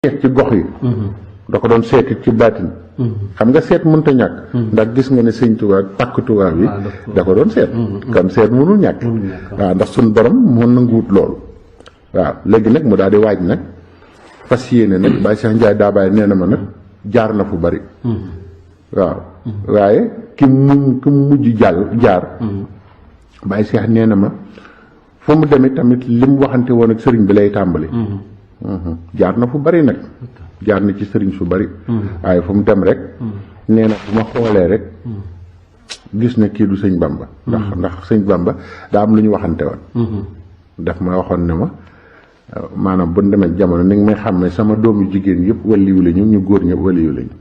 seet ci gox yi da ko doon seeti ci baatin xam nga seet mënta ñàkk ndax gis nga ne sëñ Tuubaa pàkk Tuubaa bi da ko doon seet kon seet mënul ñàkk waaw ndax suñ borom moo nanguwut loolu waaw léegi nag mu daal di waaj nag fas yéene nag Baye Cheikh Ndiaye daa bàyyi nee na ma nag jaar na fu bari waaw waaye ki mujj jaar Baye Cheikh nee na ma fu mu demee tamit li mu waxante woon ak sëriñ bi lay tàmbali jaar na fu bari nag jaar na ci sëriñ su bari waaye fu mu dem rek nee na bu ma xoolee rek gis na kii du sëñ Bamba ndax sëñ Bamba daa am lu ñu waxante woon daf ma waxoon ne ma maanaam bu demee jamono ni nga may xam ne sama doomu jigéen yëpp waliyu lañu ñu góor ñëpp waliyu lañu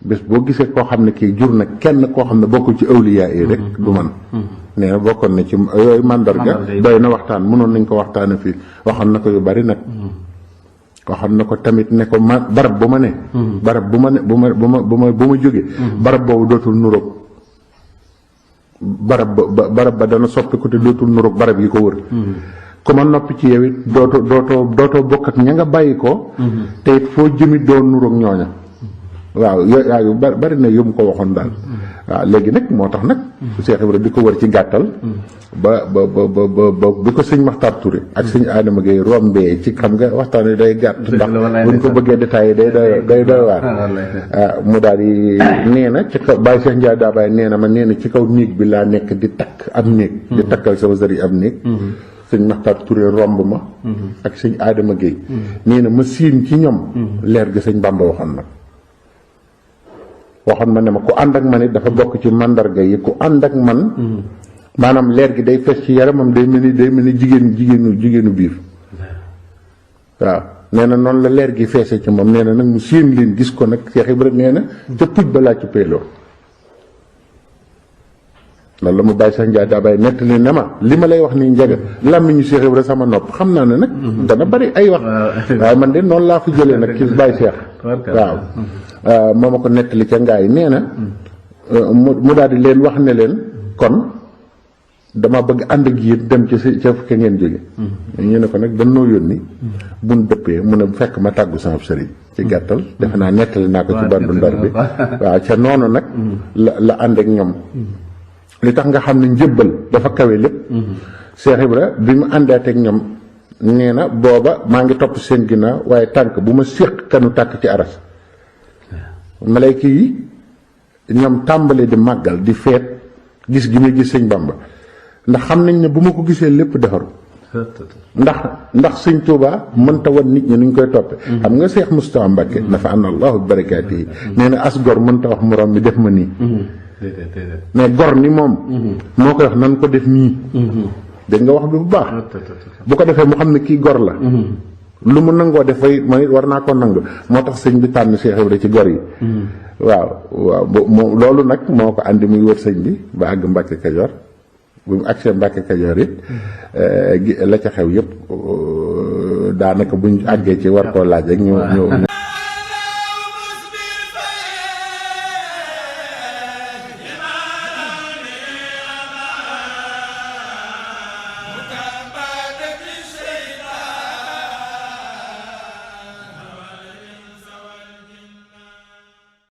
bés boo gisee koo xam ne kii jur na kenn koo xam ne bokkul ci awliyaa yi rek du man nee na bokkoon na ci yooyu mandarga doy na waxtaan mënoon nañ ko waxtaane fii waxoon na ko yu bari nag waxoon na ko tamit ne ko ma barab bu ma ne barab bu ma ne bu ma jógee barab boobu dootul nuroog barab ba dana soppi ko te dootul nuroog barab yi ko wër ku ma noppi ci yow it dootoo bokk ak ña nga bàyyi ko te it foo jëmit doo nuroog ñooña waaw yooyu bari na yu mu ko waxoon daal waaw léegi nag moo tax nag Cheikh Ibra di ko wër ci gàttal ba bi ko sëñ Maxtaar Touré ak sëñ Adama Gueye rombee ci xam nga waxtaan wi day gàtt ndax buñ ko bëggee détaillé day doy waar mu daal di nee na ci kaw Baye Cheikh Ndiaye daa bàyyi nee na ma nee na ci kaw néeg bi laa nekk di takk am néeg di takkal sama sëriñ am néeg sëñ Maxtaar Touré romb ma ak sëñ Adama Gueye nee na ma siin ci ñoom leer gi sëñ Bamba waxoon nag waxoon ma ne ma ku ànd ak man it dafa bokk ci mandarga yi ku ànd ak man maanaam leer gi day fes ci yaramam day mel ni jigéenu biir waaw nee na noonu la leer gi feese ci moom nee na nag mu séen leen gis ko nag Cheikh Ibra nee na ca puj ba laa ci peeloo loolu la mu Baye Cheikh Ndiaye daa bàyyi nettali ne ma li ma lay wax nii Ndiaga làmmiñu Cheikh Ibra sama nopp xam naa ne nag dana bari ay wax waaye man de noonu laa fi jëlee nag ci Baye Cheikh waaw moo ma ko nettali ca ngaay nee na mu daal di leen wax ne leen kon dama bëgg ànd ak yéen dem ci ca fa ngeen jóge ñu ne ko nag dañoo yónni buñ dëppee mu ne fekk ma tàggu sama sëriñ ci gàttal defe naa nettali naa ko ci bandu ndar bi waaw ca noonu nag la ànd ak ñoom li tax nga xam ne njëbbal dafa kawe lépp Cheikh Ibra bi mu àndaatee ak ñoom nee na booba maa ngi topp seen ginnaaw waaye tànk bu ma séq kanu tàkk ci aras malayka yi ñoom tàmbali di màggal di feet gis gi muy gis sëñ Bamba ndax xam nañ ne bu ma ko gisee lépp defaru ndax sëñ Tuubaa mënta wan nit ñi nuñ koy toppe xam nga Cheikh Moustapha Mbacké dafa ànd allahu bi barakaatihi nee na as gor mënta wax morom mi def ma nii mais gor ni moom moo koy wax nan ko def nii dégg nga wax bi bu baax bu ko defee mu xam ne kii gor la lu mu nangoo def fay man war naa ko nangu moo tax sëñ bi tànn Cheikh Ibra ci gor yi waaw loolu nag moo ko andi muy wër sëñ bi ba àgg Mbàkke Kajoor bu mu agsee Mbàkke Kajoor it la ca xew yëpp daanaka buñ àggee ci war koo laaj rek ñu